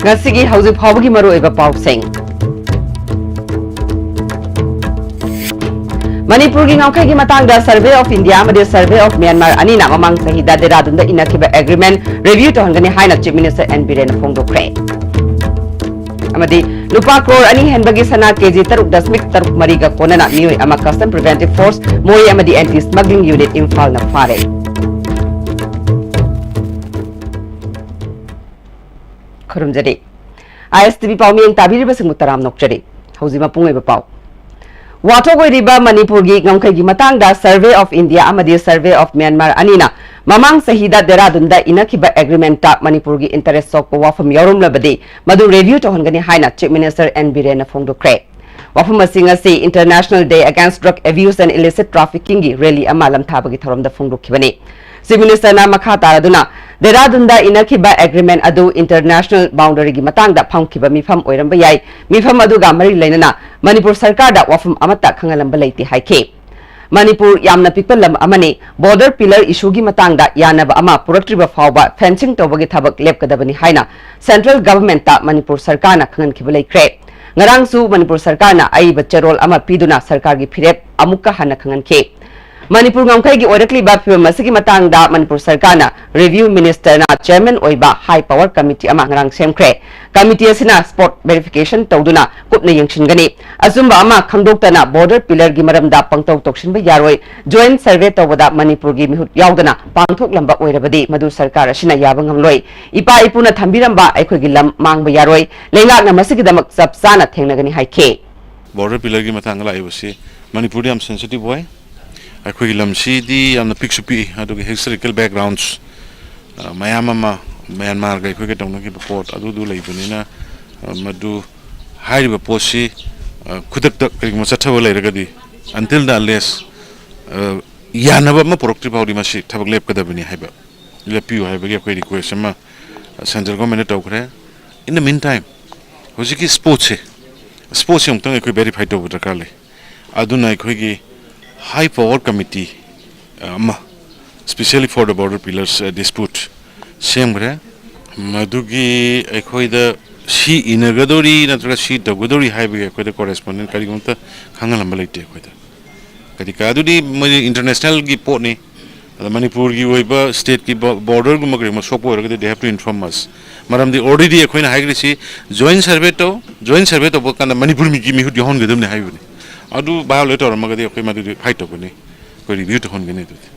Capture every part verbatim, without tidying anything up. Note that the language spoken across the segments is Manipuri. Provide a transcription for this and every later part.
ꯉꯁꯤꯒꯤ ꯍꯧꯖꯤꯛ ꯐꯥꯎꯕꯒꯤ ꯃꯔꯨꯑꯣꯏꯕ ꯄꯥꯎꯁꯤꯡ꯫ ꯃꯅꯤꯄꯨꯔꯒꯤ ꯉꯝꯈꯩꯒꯤ ꯃꯇꯥꯡꯗ Survey of India ꯑꯃꯗꯤ Survey of Myanmar ꯑꯅꯤꯅ ꯃꯃꯥꯡ ꯆꯍꯤꯗ ꯗꯦꯔꯥꯗꯨꯟꯗ ꯏꯟꯅꯈꯤꯕ agreement review ꯇꯧꯍꯟꯒꯅꯤ ꯍꯥꯏꯅ Chief Minister N. ꯕꯤꯔꯦꯟꯅ ꯐꯣꯡꯗꯣꯛꯈ꯭ꯔꯦ꯫ ꯑꯃꯗꯤ ꯂꯨꯄꯥ ꯀ꯭ꯔꯣꯔ ꯑꯅꯤ ꯍꯦꯟꯕꯒꯤ ꯁꯅꯥ ꯀꯦꯖꯤ ꯇꯔꯨꯛ ꯗꯁꯃꯤꯛ ꯇꯔꯨꯛ ꯃꯔꯤꯒ ꯀꯣꯟꯅꯅ ꯃꯤꯑꯣꯏ ꯑꯃ Custom Preventive Force ꯃꯣꯔꯦ ꯑꯃꯗꯤ Anti Smuggling Unit ꯏꯝꯐꯥꯜꯅ ꯐꯥꯔꯦ꯫ ꯈꯨꯔꯨꯝꯖꯔꯤ꯫ ISTV ꯄꯥꯎꯃꯤꯌꯦꯡ ꯇꯥꯕꯤꯔꯤꯕꯁꯤꯡꯕꯨ ꯇꯔꯥꯝꯅ ꯑꯣꯛꯆꯔꯤ꯫ ꯍꯧꯖꯤꯛ ꯃꯄꯨꯡ ꯑꯣꯏꯕ ꯄꯥꯎ꯫ ꯋꯥꯊꯣꯛ ꯑꯣꯏꯔꯤꯕ ꯃꯅꯤꯄꯨꯔꯒꯤ ꯉꯝꯈꯩꯒꯤ ꯃꯇꯥꯡꯗ Survey of India ꯑꯃꯗꯤ Survey of Myanmar ꯑꯅꯤꯅ ꯃꯃꯥꯡ ꯆꯍꯤꯗ ꯗꯦꯔꯥꯗꯨꯟꯗ ꯏꯟꯅꯈꯤꯕ agreement ꯇ ꯃꯅꯤꯄꯨꯔꯒꯤ interest ꯁꯣꯛꯄ ꯋꯥꯐꯝ ꯌꯥꯎꯔꯝꯂꯕꯗꯤ ꯃꯗꯨ review ꯇꯧꯍꯟꯒꯅꯤ ꯍꯥꯏꯅ Chief Minister N. ꯕꯤꯔꯦꯟꯅ ꯐꯣꯡꯗꯣꯛꯈ꯭ꯔꯦ꯫ ꯋꯥꯐꯝ ꯑꯁꯤ ꯉꯁꯤ International Day Against Drug Abuse and Illicit Trafficking ꯒꯤ rally ꯑꯃ ꯂꯝꯊꯥꯕꯒꯤ ꯊꯧꯔꯝꯗ ꯐꯣꯡꯗꯣꯛꯈꯤꯕꯅꯤ꯫ Chief Minister ꯅ ꯃꯈꯥ ꯇꯥꯔꯗꯨꯅ ꯗꯦꯔꯥꯗꯨꯟꯗ ꯏꯟꯅꯈꯤꯕ agreement ꯑꯗꯨ international boundary ꯒꯤ ꯃꯇꯥꯡꯗ ꯐꯝꯈꯤꯕ ꯃꯤꯐꯝ ꯑꯣꯏꯔꯝꯕ ꯌꯥꯏ꯫ ꯃꯤꯐꯝ ꯑꯗꯨꯒ ꯃꯔꯤ ꯂꯩꯅꯅ ꯃꯅꯤꯄꯨꯔ ꯁꯔꯀꯥꯔꯗ ꯋꯥꯐꯝ ꯑꯃꯠꯇ ꯈꯪꯍꯜꯂꯝꯕ ꯂꯩꯇꯦ ꯍꯥꯏꯈꯤ꯫ ꯃꯅꯤꯄꯨꯔ ꯌꯥꯝꯅ ꯄꯤꯛꯄ ꯂꯝ ꯑꯃꯅꯤ꯫ Border pillar issue ꯒꯤ ꯃꯇꯥꯡꯗ ꯌꯥꯅꯕ ꯑꯃ ꯄꯨꯔꯛꯇ꯭ꯔꯤꯕ ꯐꯥꯎꯕ fencing ꯇꯧꯕꯒꯤ ꯊꯕꯛ ꯂꯦꯞꯀꯗꯕꯅꯤ ꯍꯥꯏꯅ central government ꯇ ꯃꯅꯤꯄꯨꯔ ꯁꯔꯀꯥꯔꯅ ꯈꯪꯍꯟꯈꯤꯕ ꯂꯩꯈ꯭ꯔꯦ꯫ ꯉꯔꯥꯡꯁꯨ ꯃꯅꯤꯄꯨꯔ ꯁꯔꯀꯥꯔꯅ ꯑꯏꯕ ꯆꯦꯔꯣꯜ ꯑꯃ ꯄꯤꯗꯨꯅ ꯁꯔꯀꯥꯔꯒꯤ ꯐꯤꯔꯦꯞ ꯑꯃꯨꯛꯀ ꯍꯟꯅ ꯈꯪꯍꯟꯈꯤ꯫ ꯃꯅꯤꯄꯨꯔ ꯉꯝꯈꯩꯒꯤ ꯑꯣꯏꯔꯛꯂꯤꯕ ꯐꯤꯕꯝ ꯑꯁꯤꯒꯤ ꯃꯇꯥꯡꯗ ꯃꯅꯤꯄꯨꯔ ꯁꯔꯀꯥꯔꯅ review minister ꯅ chairman ꯑꯣꯏꯕ high power committee ꯑꯃ ꯉꯔꯥꯡ ꯁꯦꯝꯈ꯭ꯔꯦ꯫ Committee ꯑꯁꯤꯅ spot verification ꯇꯧꯗꯨꯅ ꯀꯨꯞꯅ ꯌꯦꯡꯁꯤꯟꯒꯅꯤ꯫ ꯑꯆꯨꯝꯕ ꯑꯃ ꯈꯪꯗꯣꯛꯇꯅ border pillar ꯒꯤ ꯃꯔꯝꯗ ꯄꯪꯇꯧ ꯇꯧꯁꯤꯟꯕ ꯌꯥꯔꯣꯏ꯫ Joint survey ꯇꯧꯕꯗ ꯃꯅꯤꯄꯨꯔꯒꯤ ꯃꯤꯍꯨꯠ ꯌꯥꯎꯗꯅ ꯄꯥꯡꯊꯣꯛꯂꯝꯕ ꯑꯣꯏꯔꯕꯗꯤ ꯃꯗꯨ ꯁꯔꯀꯥꯔ ꯑꯁꯤꯅ ꯌꯥꯕ ꯉꯝꯂꯣꯏ꯫ ꯏꯄꯥ ꯏꯄꯨꯅ ꯊꯝꯕꯤꯔꯝꯕ ꯑꯩꯈꯣꯏꯒꯤ ꯂꯝ ꯃꯥꯡꯕ ꯌꯥꯔꯣꯏ꯫ ꯂꯩꯉꯥꯛꯅ ꯃꯁꯤꯒꯤꯗꯃꯛ ꯆꯞ ꯆꯥꯅ ꯊꯦꯡꯅꯒꯅꯤ ꯍꯥꯏꯈꯤ꯫ Border pillar ꯒꯤ ꯃꯇꯥꯡꯗ ꯂꯥꯛꯏꯕꯁꯤ ꯃꯅꯤꯄꯨꯔꯗ ꯌꯥꯝ sensitive ꯑꯣꯏ꯫ ꯑꯩꯈꯣꯏꯒꯤ ꯂꯝꯁꯤꯗꯤ ꯌꯥꯝꯅ ꯄꯤꯛꯁꯨ ꯄꯤꯛꯏ, ꯑꯗꯨꯒ historical backgrounds, ꯑ, ꯃꯌꯥꯝ ꯑꯃ ꯃ꯭ꯌꯥꯟꯃꯥꯔꯒ ꯑꯩꯈꯣꯏꯒ ꯇꯧꯅꯈꯤꯕ ꯄꯣꯠ ꯑꯗꯨꯗꯨ ꯂꯩꯕꯅꯤꯅ, ꯑ, ꯃꯗꯨ ꯍꯥꯏꯔꯤꯕ ꯄꯣꯠꯁꯤ, ꯑ, ꯈꯨꯗꯛꯇ ꯀꯔꯤꯒꯨꯝꯕ ꯆꯠꯊꯕ ꯂꯩꯔꯒꯗꯤ, until the unless, ꯑ, ꯌꯥꯅꯕ ꯑꯃ ꯄꯨꯔꯛꯇ꯭ꯔꯤ ꯐꯥꯎꯗꯤ ꯃꯁꯤ ꯊꯕꯛ ꯂꯦꯞꯀꯗꯕꯅꯤ ꯍꯥꯏꯕ, ꯂꯦꯞꯄꯤꯌꯨ ꯍꯥꯏꯕꯒꯤ ꯑꯩꯈꯣꯏ request ꯑꯃ central government ꯇ ꯇꯧꯈ꯭ꯔꯦ꯫ In the meantime, ꯍꯧꯖꯤꯛꯀꯤ spot ꯁꯦ, spot ꯁꯦ ꯑꯃꯨꯛꯇꯪ ꯑꯩꯈꯣꯏ verify ꯇꯧꯕ ꯗꯔꯀꯥꯔ ꯂꯩ꯫ ꯑꯗꯨꯅ ꯑꯩꯈꯣꯏꯒꯤ high power committee ꯑꯃ, specially for the border pillars, uh, dispute ꯁꯦꯝꯈ꯭ꯔꯦ꯫ ꯃꯗꯨꯒꯤ ꯑꯩꯈꯣꯏꯗ ꯁꯤ ꯏꯟꯅꯒꯗꯧꯔꯤ ꯅꯠꯇ꯭ꯔꯒ ꯁꯤ ꯇꯧꯒꯗꯧꯔꯤ ꯍꯥꯏꯕꯒꯤ ꯑꯩꯈꯣꯏꯗ ꯀꯣꯔꯦꯁꯄꯣꯟꯗꯦꯟ ꯀꯔꯤꯒꯨꯝꯕ ꯑꯃꯠꯇ ꯈꯪꯍꯜꯂꯝꯕ ꯂꯩꯇꯦ ꯑꯩꯈꯣꯏꯗ꯫ ꯀꯔꯤ ꯀꯥ ꯑꯗꯨꯗꯤ ꯃꯣꯏ ꯏꯟꯇꯔꯅꯦꯁꯅꯦꯜꯒꯤ ꯄꯣꯠꯅꯤ꯫ ꯑꯗ ꯃꯅꯤꯄꯨꯔꯒꯤ ꯑꯣꯏꯕ ꯁ꯭ꯇꯦꯠꯀꯤ ꯕꯣ-, ꯕꯣꯔꯗꯔꯒꯨꯝꯕ ꯀꯔꯤꯒꯨꯝꯕ ꯁꯣꯛꯄ ꯑꯣꯏꯔꯒꯗꯤ they have to inform us꯫ ꯃꯔꯝꯗꯤ already ꯑꯩꯈꯣꯏꯅ ꯍꯥꯏꯈ꯭ꯔꯤꯁꯤ ꯖꯣꯏꯟ ꯁꯔꯚꯦ ꯇꯧ, ꯖꯣꯏꯟ ꯁꯔꯚꯦ ꯇꯧꯕ ꯀꯥꯟꯗ ꯃꯅꯤꯄꯨꯔ ꯃꯤꯒꯤ ꯃꯤꯍꯨꯠ ꯌꯥꯎꯍꯟꯒꯗꯕꯅꯤ ꯍꯥꯏꯕꯅꯤ꯫ ꯑꯗꯨ ꯚꯥꯏꯑꯣꯂꯦꯠ ꯇꯧꯔꯝꯃꯒꯗꯤ ꯑꯩꯈꯣꯏ ꯃꯗꯨꯗꯤ ꯐꯥꯏꯠ ꯇꯧꯒꯅꯤ, ꯑꯩꯈꯣꯏ ꯔꯤꯚ꯭ꯌꯨ ꯇꯧꯍꯟꯒꯅꯤ ꯑꯗꯨꯗꯤ꯫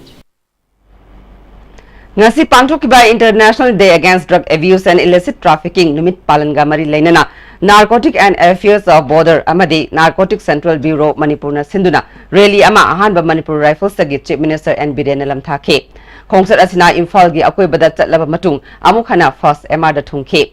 ꯉꯁꯤ ꯄꯥꯡꯊꯣꯛꯈꯤꯕ International Day Against Drug Abuse and Illicit Trafficking ꯅꯨꯃꯤꯠ ꯄꯥꯂꯟꯒ ꯃꯔꯤ ꯂꯩꯅꯅ Narcotic and Affairs of Border ꯑꯃꯗꯤ Narcotic Central Bureau ꯃꯅꯤꯄꯨꯔꯅ ꯁꯤꯟꯗꯨꯅ ꯔꯦꯂꯤ ꯑꯃ ꯑꯍꯥꯟꯕ ꯃꯅꯤꯄꯨꯔ ꯔꯥꯏꯐꯜꯁꯇꯒꯤ ꯆꯤꯐ ꯃꯤꯅꯤꯁꯇꯔ ꯑꯦꯟ ꯕꯤꯔꯦꯟꯅ ꯂꯝꯊꯥꯈꯤ꯫ ꯈꯣꯡꯆꯠ ꯑꯁꯤꯅ ꯏꯝꯐꯥꯜꯒꯤ ꯑꯀꯣꯏꯕꯗ ꯆꯠꯂꯕ ꯃꯇꯨꯡ ꯑꯃꯨꯛ ꯍꯟꯅ ꯐꯥꯔꯁ ꯑꯦꯝ ꯑꯥꯔꯗ ꯊꯨꯡꯈꯤ꯫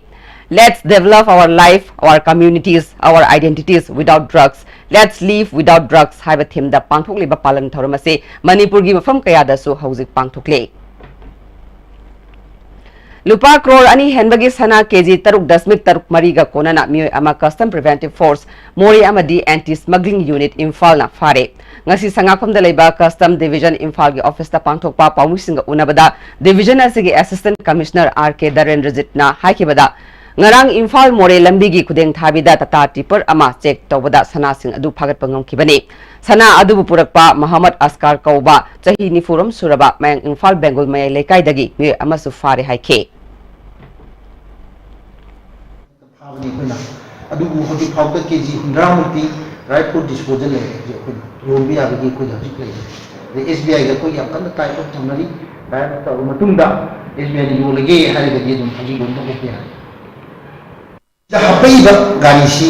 Let's develop our life, our communities, our identities without drugs. Let's live without drugs ꯍꯥꯏꯕ ꯊꯤꯝꯗ ꯄꯥꯡꯊꯣꯛꯂꯤꯕ ꯄꯥꯂꯟ ꯊꯧꯔꯝ ꯑꯁꯤ ꯃꯅꯤꯄꯨꯔꯒꯤ ꯃꯐꯝ ꯀꯌꯥꯗꯁꯨ ꯍꯧꯖꯤꯛ ꯄꯥꯡꯊꯣꯛꯂꯤ꯫ ꯂꯨꯄꯥ ꯀ꯭ꯔꯣꯔ ꯑꯅꯤ ꯍꯦꯟꯕꯒꯤ ꯁꯅꯥ ꯀꯦꯖꯤ ꯇꯔꯨꯛ ꯗꯁꯃꯤꯛ ꯇꯔꯨꯛ ꯃꯔꯤꯒ ꯀꯣꯟꯅꯅ ꯃꯤꯑꯣꯏ ꯑꯃ Custom Preventive Force ꯃꯣꯔꯦ ꯑꯃꯗꯤ Anti Smuggling Unit ꯏꯝꯐꯥꯜꯅ ꯐꯥꯔꯦ꯫ ꯉꯁꯤ ꯁꯉꯥꯛꯐꯝꯗ ꯂꯩꯕ Custom Division ꯏꯝꯐꯥꯜꯒꯤ ꯑꯣꯐꯤꯁꯇ ꯄꯥꯡꯊꯣꯛꯄ ꯄꯥꯎꯃꯤꯁꯤꯡꯒ ꯎꯅꯕꯗ division ꯑꯁꯤꯒꯤ Assistant Commissioner ꯑꯥꯔ ꯀꯦ ꯙꯔꯦꯟꯗ꯭ꯔꯖꯤꯠꯅ ꯍꯥꯏꯈꯤꯕꯗ, ꯉꯔꯥꯡ ꯏꯝꯐꯥꯜ ꯃꯣꯔꯦ ꯂꯝꯕꯤꯒꯤ ꯈꯨꯗꯦꯡ ꯊꯥꯕꯤꯗ ꯇꯥꯇꯥ ꯇꯤꯄꯔ ꯑꯃ ꯆꯦꯛ ꯇꯧꯕꯗ ꯁꯅꯥꯁꯤꯡ ꯑꯗꯨ ꯐꯥꯒꯠꯄ ꯉꯝꯈꯤꯕꯅꯤ꯫ ꯁꯅꯥ ꯑꯗꯨꯕꯨ ꯄꯨꯔꯛꯄ ꯃꯣꯍꯝꯃꯗ ꯑꯁꯀꯥꯔ ꯀꯧꯕ ꯆꯍꯤ ꯅꯤꯐꯨꯔꯣꯝ ꯁꯨꯔꯕ ꯃꯌꯥꯡ ꯏꯝꯐꯥꯜ ꯕꯦꯡꯒꯨꯜ ꯃꯌꯥꯏ ꯂꯩꯀꯥꯏꯗꯒꯤ ꯃꯤꯑꯣꯏ ꯑꯃꯁꯨ ꯐꯥꯔꯦ ꯍꯥꯏꯈꯤ꯫ ꯐꯥꯕꯅꯤ ꯑꯩꯈꯣꯏꯅ꯫ ꯑꯗꯨꯕꯨ ꯍꯧꯖꯤꯛ ꯐꯥꯎꯕꯗ ꯀꯦ ꯖꯤ ꯍꯨꯝꯗ꯭ꯔꯥꯃꯨꯛꯇꯤ right for disposal ꯂꯩꯔꯦ꯫ ꯍꯧꯖꯤꯛ ꯑꯩꯈꯣꯏꯅ ꯌꯣꯟꯕ ꯌꯥꯕꯒꯤ ꯑꯩꯈꯣꯏꯗ ꯍꯧꯖꯤꯛ ꯂꯩꯔꯦ꯫ ꯑꯗꯩ ꯑꯦꯁ ꯕꯤ ꯑꯥꯏꯗ ꯑꯩꯈꯣꯏ ꯌꯥꯝ ꯀꯟꯅ tie up ꯇꯧꯅꯔꯤ꯫ Tie up ꯇꯧꯔꯕ ꯃꯇꯨꯡꯗ ꯑꯦꯁ ꯕꯤ ꯑꯥꯏꯅ ꯌꯣꯜꯂꯒꯦ ꯍꯥꯏꯔꯒꯗꯤ ꯑꯗꯨꯝ ꯍꯧꯖꯤꯛ ꯌꯣꯟꯕ ꯍꯧꯕ ꯌꯥꯔꯦ꯫ ꯁꯤꯗ ꯍꯥꯞꯄꯛꯏꯕ ꯒꯥꯔꯤꯁꯤ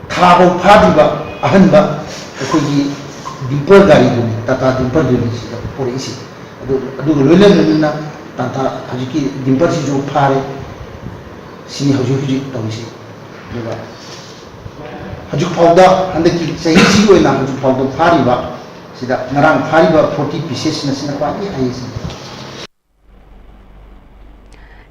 ꯊꯥ ꯐꯥꯎ ꯐꯥꯗ꯭ꯔꯤꯕ ꯑꯍꯟꯕ ꯑꯩꯈꯣꯏꯒꯤ ꯗꯤꯝꯄꯔ ꯒꯥꯔꯤꯗꯨꯅꯤ, ꯇꯥꯇꯥ ꯗꯤꯝꯄꯔꯗꯨꯅꯤ ꯁꯤꯗ ꯄꯨꯔꯛꯏꯁꯤ꯫ ꯑꯗꯨ, ꯑꯗꯨꯒ ꯂꯣꯏꯅ ꯂꯣꯏꯅꯅ ꯇꯥꯇꯥ ꯍꯧꯖꯤꯛꯀꯤ ꯗꯤꯝꯄꯔꯁꯤꯁꯨ ꯐꯥꯔꯦ꯫ ꯁꯤꯅꯤ ꯍꯧꯖꯤꯛ ꯍꯧꯖꯤꯛ ꯇꯧꯔꯤꯁꯤ꯫ ꯑꯗꯨꯒ ꯍꯧꯖꯤꯛ ꯐꯥꯎꯗ, ꯍꯟꯗꯛꯀꯤ ꯆꯍꯤꯁꯤꯒꯤ ꯑꯣꯏꯅ ꯍꯧꯖꯤꯛ ꯐꯥꯎꯗ ꯐꯥꯔꯤꯕ, ꯁꯤꯗ ꯉꯔꯥꯡ ꯐꯥꯔꯤꯕ forty pieces ꯃꯁꯤꯅ ꯈ꯭ꯋꯥꯏꯗꯒꯤ highest ꯅꯤ꯫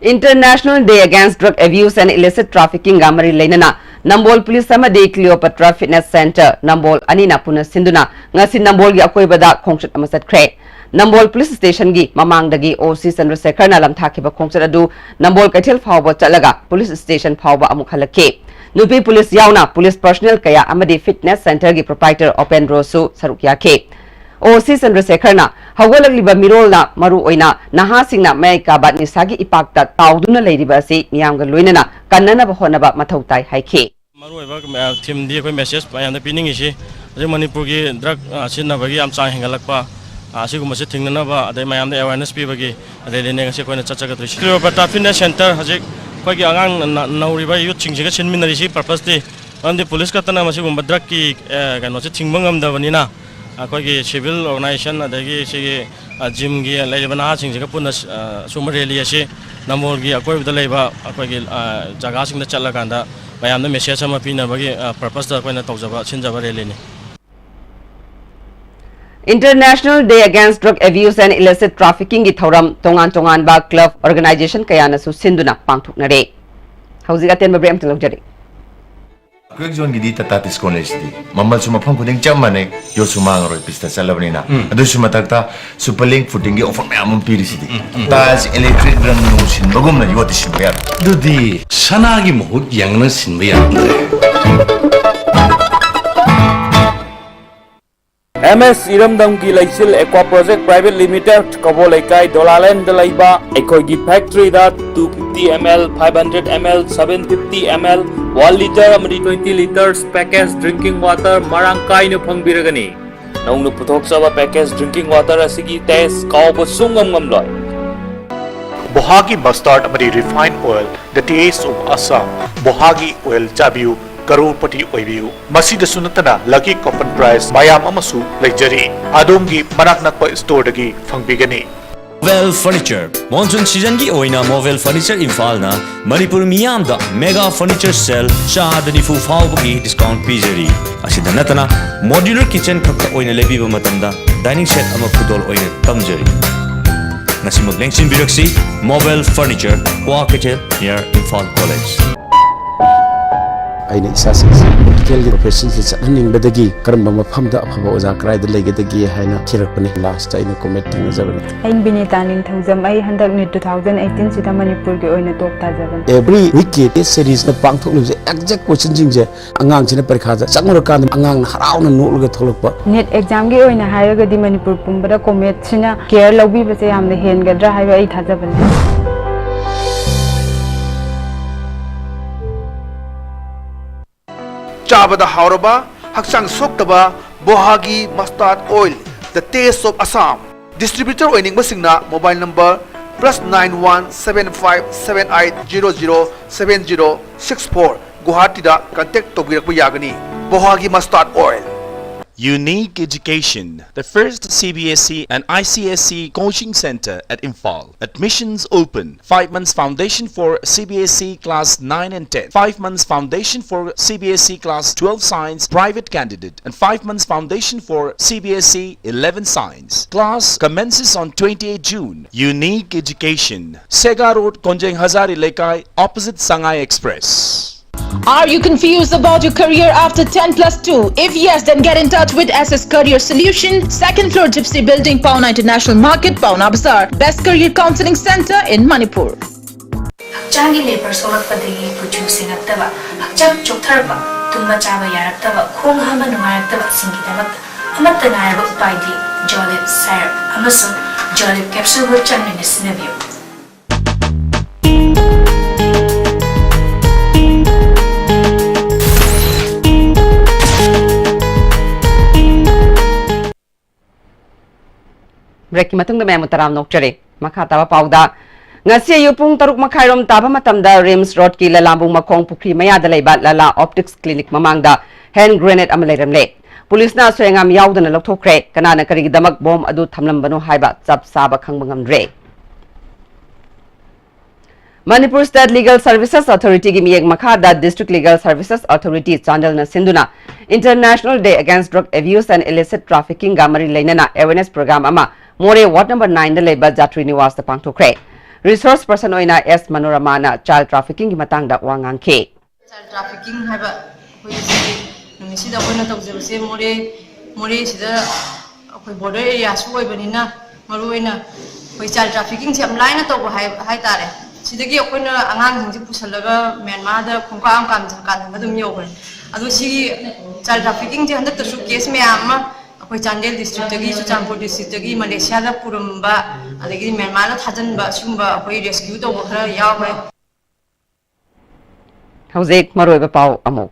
International Day Against Drug Abuse and Illicit Traffickingꯒ ꯃꯔꯤ ꯂꯩꯅꯅ ꯅꯝꯕꯣꯜ ꯄꯨꯂꯤꯁ ꯑꯃꯗꯤ Cleopatra Fitness Centre ꯅꯝꯕꯣꯜ ꯑꯅꯤꯅ ꯄꯨꯟꯅ ꯁꯤꯟꯗꯨꯅ ꯉꯁꯤ ꯅꯝꯕꯣꯜꯒꯤ ꯑꯀꯣꯏꯕꯗ ꯈꯣꯡꯆꯠ ꯑꯃ ꯆꯠꯈ꯭ꯔꯦ꯫ ꯅꯝꯕꯣꯜ ꯄꯨꯂꯤꯁ ꯁ꯭ꯇꯦꯁꯟꯒꯤ ꯃꯃꯥꯡꯗꯒꯤ ꯑꯣ ꯁꯤ ꯆꯟꯗ꯭ꯔꯁꯦꯈꯔꯅ ꯂꯝꯊꯥꯈꯤꯕ ꯈꯣꯡꯆꯠ ꯑꯗꯨ ꯅꯝꯕꯣꯜ ꯀꯩꯊꯦꯜ ꯐꯥꯎꯕ ꯆꯠꯂꯒ ꯄꯨꯂꯤꯁ ꯁ꯭ꯇꯦꯁꯟ ꯐꯥꯎꯕ ꯑꯃꯨꯛ ꯍꯜꯂꯛꯈꯤ꯫ ꯅꯨꯄꯤ ꯄꯨꯂꯤꯁ ꯌꯥꯎꯅ ꯄꯨꯂꯤꯁ ꯄꯔꯁꯣꯅꯦꯜ ꯀꯌꯥ ꯑꯃꯗꯤ ꯐꯤꯠꯅꯦꯁ ꯁꯦꯟꯇꯔꯒꯤ ꯄ꯭ꯔꯣꯄꯥꯏꯇꯔ ꯑꯣꯄꯦꯟꯗ꯭ꯔꯣꯁꯨ ꯁꯔꯨꯛ ꯌꯥꯈꯤ꯫ ꯑꯣ ꯁꯤ ꯆꯟꯗ꯭ꯔꯁꯦꯈꯔꯅ ꯍꯧꯒꯠꯂꯛꯂꯤꯕ ꯃꯤꯔꯣꯜꯅ ꯃꯔꯨ ꯑꯣꯏꯅ ꯅꯍꯥꯁꯤꯡꯅ ꯃꯌꯥꯏ ꯀꯥꯕ ꯅꯤꯁꯥꯒꯤ ꯏꯄꯥꯛꯇ ꯇꯥꯎꯗꯨꯅ ꯂꯩꯔꯤꯕ ꯑꯁꯤ ꯃꯤꯌꯥꯝꯒ ꯂꯣꯏꯅꯅ ꯀꯟꯅꯅꯕ ꯍꯣꯠꯅꯕ ꯃꯊꯧ ꯇꯥꯏ ꯍꯥꯏꯈꯤ꯫ ꯃꯔꯨꯑꯣꯏꯕ, ꯑ, ꯊꯤꯝꯗꯤ ꯑꯩꯈꯣꯏ ꯃꯦꯁꯦꯖ ꯃꯌꯥꯝꯗ ꯄꯤꯅꯤꯡꯉꯤꯁꯤ ꯍꯧꯖꯤꯛ ꯃꯅꯤꯄꯨꯔꯒꯤ ꯗ꯭ꯔꯒ, ꯑ, ꯁꯤꯖꯤꯟꯅꯕꯒꯤ ꯌꯥꯝ ꯆꯥꯡ ꯍꯦꯟꯒꯠꯂꯛꯄ, ꯑ, ꯑꯁꯤꯒꯨꯝꯕꯁꯤ ꯊꯤꯡꯅꯅꯕ ꯑꯗꯩ ꯃꯌꯥꯝꯗ ꯑꯦꯋꯦꯔꯅꯦꯁ ꯄꯤꯕꯒꯤ ꯔꯦꯂꯤꯅꯦ ꯉꯁꯤ ꯑꯩꯈꯣꯏꯅ ꯆꯠꯆꯒꯗꯣꯏꯁꯤ꯫ ꯁ꯭ꯔꯤ ꯕꯕ꯭ꯔꯇꯥ ꯐꯤꯠꯅꯦꯁ ꯁꯦꯟꯇꯔ ꯍꯧꯖꯤꯛ ꯑꯩꯈꯣꯏꯒꯤ ꯑꯉꯥꯡ ꯅ-, ꯅꯧꯔꯤꯕ ꯌꯨꯠꯁꯤꯡꯁꯤꯒ ꯁꯤꯟꯃꯤꯟꯅꯔꯤꯁꯤ ꯄꯔꯄꯁꯇꯤ ꯃꯔꯝꯗꯤ ꯄꯨꯂꯤꯁ ꯈꯛꯇꯅ ꯃꯁꯤꯒꯨꯝꯕ ꯗ꯭ꯔꯒꯀꯤ, ꯑ, ꯀꯩꯅꯣꯁꯦ ꯊꯤꯡꯕ ꯉꯝꯗꯕꯅꯤꯅ ꯑꯩꯈꯣꯏꯒꯤ ꯁꯤꯚꯤꯜ ꯑꯣꯔꯒꯅꯥꯏꯖꯦꯁꯟ ꯑꯗꯒꯤ ꯁꯤꯒꯤ, ꯑ, ꯖꯤꯝꯒꯤ ꯂꯩꯔꯤꯕ ꯅꯍꯥꯁꯤꯡꯁꯤꯒ ꯄꯨꯟꯅ, ꯑ, ꯁꯨꯝꯕ ꯔꯦꯂꯤ ꯑꯁꯤ ꯅꯝꯕꯣꯜꯒꯤ ꯑꯀꯣꯏꯕꯗ ꯂꯩꯕ ꯑꯩꯈꯣꯏꯒꯤ, ꯑ, ꯖꯒꯥꯁꯤꯡꯗ ꯆꯠꯂꯀꯥꯟꯗ ꯃꯌꯥꯝꯗ ꯃꯦꯁꯦꯖ ꯑꯃ ꯄꯤꯅꯕꯒꯤ, ꯑ, ꯄꯔꯄꯁꯇ ꯑꯩꯈꯣꯏꯅ ꯇꯧꯖꯕ, ꯁꯤꯟꯖꯕ ꯔꯦꯂꯤꯅꯤ꯫ International Day Against Drug Abuse and Illicit Traffickingꯒꯤ ꯊꯧꯔꯝ ꯇꯣꯉꯥꯟ ꯇꯣꯉꯥꯟꯕ ꯀ꯭ꯂꯕ, ꯑꯣꯔꯒꯅꯥꯏꯖꯦꯁꯟ ꯀꯌꯥꯅꯁꯨ ꯁꯤꯟꯗꯨꯅ ꯄꯥꯡꯊꯣꯛꯅꯔꯦ꯫ ꯍꯧꯖꯤꯛ ꯑꯇꯦꯟꯕ ꯕ꯭ꯔꯦꯛ ꯑꯃꯇ ꯂꯧꯖꯔꯤ꯫ ꯀ꯭ꯔꯦꯛ ꯖꯣꯟꯒꯤꯗꯤ ꯇꯥꯇꯥ ꯇꯤꯁꯀꯣꯟ ꯂꯩꯁꯤꯗꯤ꯫ ꯃꯃꯜꯁꯨ ꯃꯐꯝ ꯈꯨꯗꯤꯡ ꯆꯞ ꯃꯥꯟꯅꯩ, ꯌꯣꯠꯁꯨ ꯃꯥꯡꯉꯔꯣꯏ, ꯄꯤꯁꯇ ꯆꯠꯂꯕꯅꯤꯅ꯫ ꯎꯝ꯫ ꯑꯗꯨꯁꯨ ꯃꯊꯛꯇ ꯁꯨꯄꯔ ꯂꯤꯡ ꯐꯨꯇꯤꯡꯒꯤ ꯑꯣꯐꯔ ꯃꯌꯥꯝ ꯑꯃ ꯄꯤꯔꯤꯁꯤꯗꯤ꯫ ꯎꯝ, ꯎꯝ, ꯎꯝ꯫ ꯇꯥꯏꯜꯁ ꯏꯂꯦꯛꯇ꯭ꯔꯤꯛ ꯔꯪ ꯅꯨꯡ ꯁꯤꯟꯕꯒꯨꯝꯅ ꯌꯣꯠꯇꯤ ꯁꯤꯟꯕ ꯌꯥꯔꯣꯏ꯫ ꯑꯗꯨꯗꯤ ꯁꯅꯥꯒꯤ ꯃꯍꯨꯠ ꯌꯦꯡꯅ ꯁꯤꯟꯕ ꯌꯥꯔꯣꯏ꯫ ꯑꯦꯝ ꯑꯦꯁ ꯏꯔꯝꯗꯝꯒꯤ ꯂꯩꯆꯤꯜ ꯑꯦꯀ꯭ꯋꯥ ꯄ꯭ꯔꯣꯖꯦꯛ ꯄ꯭ꯔꯥꯏꯚꯦꯠ ꯂꯤꯃꯤꯇꯦꯗ, ꯀꯕꯣꯂꯩꯀꯥꯏ, ꯗꯣꯂꯥꯂꯦꯟꯗ ꯂꯩꯕ ꯑꯩꯈꯣꯏꯒꯤ ꯐꯦꯛꯇꯔꯤꯗ two fifty ml, five hundred ml, seven fifty ml, one litre ꯑꯃꯗꯤ twenty litres package drinking water ꯃꯔꯥꯡ ꯀꯥꯏꯅ ꯐꯪꯕꯤꯔꯒꯅꯤ꯫ ꯅꯧꯅ ꯄꯨꯊꯣꯛꯆꯕ package drinking water ꯑꯁꯤꯒꯤ taste ꯀꯥꯎꯕ ꯁꯨꯡꯉꯝ ꯉꯝꯂꯣꯏ꯫ ꯕꯣꯍꯥꯒꯤ mustard ꯑꯃꯗꯤ refined oil, the taste of Assam꯫ ꯕꯣꯍꯥꯒꯤ oil ꯆꯥꯕꯤꯌꯨ, ꯀꯔꯣꯔꯄꯇꯤ ꯑꯣꯏꯕꯤꯌꯨ꯫ ꯃꯁꯤꯗꯁꯨ ꯅꯠꯇꯅ lucky coupon prize ꯃꯌꯥꯝ ꯑꯃꯁꯨ ꯂꯩꯖꯔꯤ꯫ ꯑꯗꯣꯝꯒꯤ ꯃꯅꯥꯛ ꯅꯛꯄ storeꯗꯒꯤ ꯐꯪꯕꯤꯒꯅꯤ꯫ ꯃꯣꯕꯦꯜ ꯐꯔꯅꯤꯆꯔ꯫ ꯃꯣꯟꯁꯨꯟ ꯁꯤꯖꯟꯒꯤ ꯑꯣꯏꯅ ꯃꯣꯕꯦꯜ ꯐꯔꯅꯤꯆꯔ ꯏꯝꯐꯥꯜꯅ ꯃꯅꯤꯄꯨꯔ ꯃꯤꯌꯥꯝꯗ mega furniture sale ꯆꯥꯗ ꯅꯤꯐꯨ ꯐꯥꯎꯕꯒꯤ discount ꯄꯤꯖꯔꯤ꯫ ꯑꯁꯤꯗ ꯅꯠꯇꯅ modular kitchen ꯈꯛꯇ ꯑꯣꯏꯅ ꯂꯩꯕꯤꯕ ꯃꯇꯝꯗ dining set ꯑꯃ ꯈꯨꯗꯣꯜ ꯑꯣꯏꯅ ꯇꯝꯖꯔꯤ꯫ ꯉꯁꯤꯃꯛ ꯂꯦꯡꯁꯤꯟꯕꯤꯔꯛꯁꯤ, ꯃꯣꯕꯦꯜ furniture, Kwakeithel, near Imphal college. ꯑꯩꯅ ꯏꯆꯥꯁꯤꯡꯁꯤ ꯃꯦꯗꯤꯀꯦꯜꯒꯤ ꯄ꯭ꯔꯣꯐꯦꯁꯟꯁꯤ ꯆꯠꯍꯟꯅꯤꯡꯕꯗꯒꯤ ꯀꯔꯝꯕ ꯃꯐꯝꯗ ꯑꯐꯕ ꯑꯣꯖꯥ ꯀꯗꯥꯏꯗ ꯂꯩꯒꯗꯒꯦ ꯍꯥꯏꯅ ꯊꯤꯔꯛꯄꯅꯤ꯫ ꯂꯥꯁꯇ ꯑꯩꯅ ꯀꯣꯃꯦꯠ ꯊꯦꯡꯅꯖꯕꯅꯤ꯫ ꯑꯩ ꯕꯤꯅꯤꯇꯥ ꯅꯤꯡꯊꯧꯖꯝ꯫ ꯑꯩ ꯍꯟꯗꯛ ꯅꯤꯠ ꯇꯨ ꯊꯥꯎꯖꯟ ꯑꯩꯠꯇꯤꯟꯁꯤꯗ ꯃꯅꯤꯄꯨꯔꯒꯤ ꯑꯣꯏꯅ ꯇꯣꯞ ꯇꯥꯖꯕꯅꯤ꯫ ꯑꯦꯚ꯭ꯔꯤ ꯋꯤꯛꯀꯤ ꯇꯦꯁ ꯁꯦꯔꯤꯁꯅ ꯄꯥꯡꯊꯣꯛꯂꯤꯕꯁꯦ ꯑꯦꯛꯖꯦꯛ ꯀꯣꯏꯁꯟꯁꯤꯡꯁꯦ ꯑꯉꯥꯡꯁꯤꯅ ꯄꯔꯤꯈꯥꯗ ꯆꯪꯉꯨꯔꯀꯥꯟꯗ ꯑꯉꯥꯡꯅ ꯍꯔꯥꯎꯅ ꯅꯣꯛꯂꯒ ꯊꯣꯛꯂꯛꯄ꯫ ꯅꯤꯠ ꯑꯦꯛꯖꯥꯝꯒꯤ ꯑꯣꯏꯅ ꯍꯥꯏꯔꯒꯗꯤ ꯃꯅꯤꯄꯨꯔ ꯄꯨꯝꯕꯗ ꯀꯣꯃꯦꯠꯁꯤꯅ ꯀꯦꯌꯔ ꯂꯧꯕꯤꯕꯁꯦ ꯌꯥꯝꯅ ꯍꯦꯟꯒꯗ꯭ꯔꯥ ꯍꯥꯏꯕ ꯑꯩ ꯊꯥꯖꯕ ꯂꯩ꯫ ꯆꯥꯕꯗ ꯍꯥꯎꯔꯕ, ꯍꯛꯆꯥꯡ ꯁꯣꯛꯇꯕ ꯕꯣꯍꯥꯒꯤ mustard oil, the taste of Assam꯫ Distributor ꯑꯣꯏꯅꯤꯡꯕꯁꯤꯡꯅ mobile number plus nine one seven five seven eight zero zero seven zero six four, ꯒꯨꯋꯥꯍꯥꯇꯤꯗ contact ꯇꯧꯕꯤꯔꯛꯄ ꯌꯥꯒꯅꯤ꯫ ꯕꯣꯍꯥꯒꯤ mustard oil꯫ Unique Education, the first C B S E and I C S E coaching center at Imphal. Admissions open. Five months foundation for C B S E class nine and ten. Five months foundation for C B S E class twelve science private candidate. And five months foundation for C B S E eleven science. Class commences on twenty-eighth June. Unique Education, Sega Road, Konjeng Hazari Lekai, opposite Sangai Express. Are you confused about your career after ten plus two? If yes, then get in touch with S S Career Solution, second floor Gypsy Building, Paona International Market, Paona Bazaar. Best career counseling center in Manipur. ꯍꯛꯆꯥꯡꯒꯤ ꯂꯦꯕꯔ ꯁꯣꯛꯂꯛꯄꯗꯒꯤ ꯀꯨꯆꯨ ꯁꯦꯡꯉꯛꯇꯕ, ꯍꯛꯆꯥꯡ ꯆꯣꯛꯊꯔꯛꯄ, ꯇꯨꯝꯕ ꯆꯥꯕ ꯌꯥꯔꯛꯇꯕ, ꯈꯣꯡ ꯍꯥꯝꯕ ꯅꯨꯡꯉꯥꯏꯔꯛꯇꯕꯁꯤꯡꯒꯤꯗꯃꯛꯇ ꯑꯃꯠꯇ ꯉꯥꯏꯔꯕ ꯎꯄꯥꯏꯗꯤ ꯖꯣꯂꯤꯞ ꯁꯥꯏꯔꯞ ꯑꯃꯁꯨꯡ ꯖꯣꯂꯤꯞ ꯀꯦꯞꯁꯨꯜꯕꯨ ꯆꯥꯡ ꯅꯥꯏꯅ ꯁꯤꯖꯤꯟꯅꯕꯤꯌꯨ꯫ ꯕ꯭ꯔꯦꯛꯀꯤ ꯃꯇꯨꯡꯗ ꯃꯌꯥꯝꯕꯨ ꯇꯔꯥꯝꯅ ꯑꯣꯛꯆꯔꯤ꯫ ꯃꯈꯥ ꯇꯥꯕ ꯄꯥꯎꯗ, ꯉꯁꯤ ꯑꯌꯨꯛ ꯄꯨꯡ ꯇꯔꯨꯛ ꯃꯈꯥꯏꯔꯣꯝ ꯇꯥꯕ ꯃꯇꯝꯗ ꯔꯤꯝꯁ ꯔꯣꯗꯀꯤ ꯂꯂꯥꯝꯕꯨꯡ ꯃꯈꯣꯡ ꯄꯨꯈ꯭ꯔꯤ ꯃꯌꯥꯗ ꯂꯩꯕ ꯂꯂꯥ ꯑꯣꯞꯇꯤꯛꯁ ꯀ꯭ꯂꯤꯅꯤꯛ ꯃꯃꯥꯡꯗ ꯍꯦꯟ ꯒ꯭ꯔꯦꯅꯦꯗ ꯑꯃ ꯂꯩꯔꯝꯂꯦ꯫ ꯄꯨꯂꯤꯁꯅ ꯑꯁꯣꯏ ꯑꯉꯥꯝ ꯌꯥꯎꯗꯅ ꯂꯧꯊꯣꯛꯈ꯭ꯔꯦ꯫ ꯀꯅꯥꯅ ꯀꯔꯤꯒꯤꯗꯃꯛ ꯕꯣꯝ ꯑꯗꯨ ꯊꯝꯂꯝꯕꯅꯣ ꯍꯥꯏꯕ ꯆꯞ ꯆꯥꯕ ꯈꯪꯕ ꯉꯝꯗ꯭ꯔꯦ꯫ Manipur State Legal Services Authority ꯒꯤ ꯃꯤꯠꯌꯦꯡ ꯃꯈꯥꯗ District Legal Services Authority ꯆꯥꯟꯗꯦꯜꯅ ꯁꯤꯟꯗꯨꯅ International Day Against Drug Abuse and Illicit Trafficking ꯒ ꯃꯔꯤ ꯂꯩꯅꯅ awareness program ꯑꯃ ꯃꯣꯔꯦ ward number nine ꯗ ꯂꯩꯕ ꯖꯥꯇ꯭ꯔꯤ ꯅꯤꯋꯥꯁꯇ ꯄꯥꯡꯊꯣꯛꯈ꯭ꯔꯦ꯫ Resource person ꯑꯣꯏꯅ ꯑꯦꯁ ꯃꯅꯣꯔꯃꯥꯅ child trafficking ꯒꯤ ꯃꯇꯥꯡꯗ ꯋꯥ ꯉꯥꯡꯈꯤ꯫ Child trafficking ꯍꯥꯏꯕ ꯑꯩꯈꯣꯏꯒꯤ ꯅꯨꯃꯤꯠꯁꯤꯗ ꯑꯩꯈꯣꯏꯅ ꯇꯧꯖꯕꯁꯦ ꯃꯣꯔꯦ ꯃꯣꯔꯦꯁꯤꯗ ꯑꯩꯈꯣꯏ border areaꯁꯨ ꯑꯣꯏꯕꯅꯤꯅ ꯃꯔꯨꯑꯣꯏꯅ ꯑꯩꯈꯣꯏ child traffickingꯁꯦ ꯌꯥꯝ ꯂꯥꯏꯅ ꯇꯧꯕ ꯍꯥꯏ ꯍꯥꯏꯇꯥꯔꯦ꯫ ꯁꯤꯗꯒꯤ ꯑꯩꯈꯣꯏꯅ ꯑꯉꯥꯡꯁꯤꯡꯁꯦ ꯄꯨꯁꯜꯂꯒ ꯃ꯭ꯌꯥꯟꯃꯥꯔꯗ ꯈꯣꯡꯀꯥꯞ ꯑꯃ ꯀꯥꯟ ꯀꯥꯟꯗ ꯑꯗꯨꯝ ꯌꯧꯈ꯭ꯔꯦ꯫ ꯑꯗꯣ ꯁꯤꯒꯤ child traffickingꯁꯦ ꯍꯟꯗꯛꯇꯁꯨ case ꯃꯌꯥꯝ ꯑꯃ ꯑꯩꯈꯣꯏ ꯆꯥꯟꯗꯦꯜ districtꯇꯒꯤ, ꯆꯨꯔꯆꯥꯟꯄꯨꯔ districtꯇꯒꯤ ꯃꯂꯦꯁꯤꯌꯥꯗ ꯄꯨꯔꯝꯕ, ꯑꯗꯒꯤꯗꯤ ꯃ꯭ꯌꯥꯟꯃꯥꯔꯗ ꯊꯥꯖꯤꯟꯕ, ꯁꯤꯒꯨꯝꯕ ꯑꯩꯈꯣꯏ rescue ꯇꯧꯕ ꯈꯔ ꯌꯥꯎꯈ꯭ꯔꯦ꯫ ꯍꯧꯖꯤꯛ ꯃꯔꯨꯑꯣꯏꯕ ꯄꯥꯎ ꯑꯃꯨꯛ꯫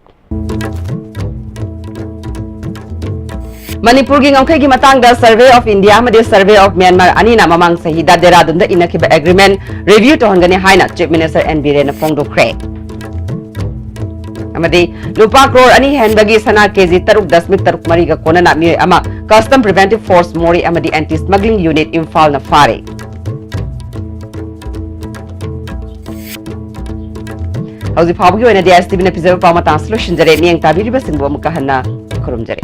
ꯃꯅꯤꯄꯨꯔꯒꯤ ꯉꯝꯈꯩꯒꯤ ꯃꯇꯥꯡꯗ Survey of India ꯑꯃꯗꯤ Survey of Myanmar ꯑꯅꯤꯅ ꯃꯃꯥꯡ ꯆꯍꯤꯗ ꯗꯦꯔꯥꯗꯨꯟꯗ ꯏꯟꯅꯈꯤꯕ agreement review ꯇꯧꯍꯟꯒꯅꯤ ꯍꯥꯏꯅ Chief Minister N. ꯕꯤꯔꯦꯟꯅ ꯐꯣꯡꯗꯣꯛꯈ꯭ꯔꯦ꯫ ꯑꯃꯗꯤ ꯂꯨꯄꯥ ꯀ꯭ꯔꯣꯔ ꯑꯅꯤ ꯍꯦꯟꯕꯒꯤ ꯁꯅꯥ ꯀꯦꯖꯤ ꯇꯔꯨꯛ ꯗꯁꯃꯤꯛ ꯇꯔꯨꯛ ꯃꯔꯤꯒ ꯀꯣꯟꯅꯅ ꯃꯤꯑꯣꯏ ꯑꯃ Custom Preventive Force ꯃꯣꯔꯦ ꯑꯃꯗꯤ Anti Smuggling Unit ꯏꯝꯐꯥꯜꯅ ꯐꯥꯔꯦ꯫ ꯍꯧꯖꯤꯛ ꯐꯥꯎꯕꯒꯤ ꯑꯣꯏꯅꯗꯤ S T Vꯅ ꯄꯤꯖꯕ ꯄꯥꯎ ꯃꯇꯥꯡꯁꯤ ꯂꯣꯏꯁꯤꯟꯖꯔꯦ꯫ ꯃꯤꯠꯌꯦꯡ ꯇꯥꯕꯤꯔꯤꯕꯁꯤꯡꯕꯨ ꯑꯃꯨꯛꯀ ꯍꯟꯅ ꯈꯨꯔꯨꯝꯖꯔꯤ꯫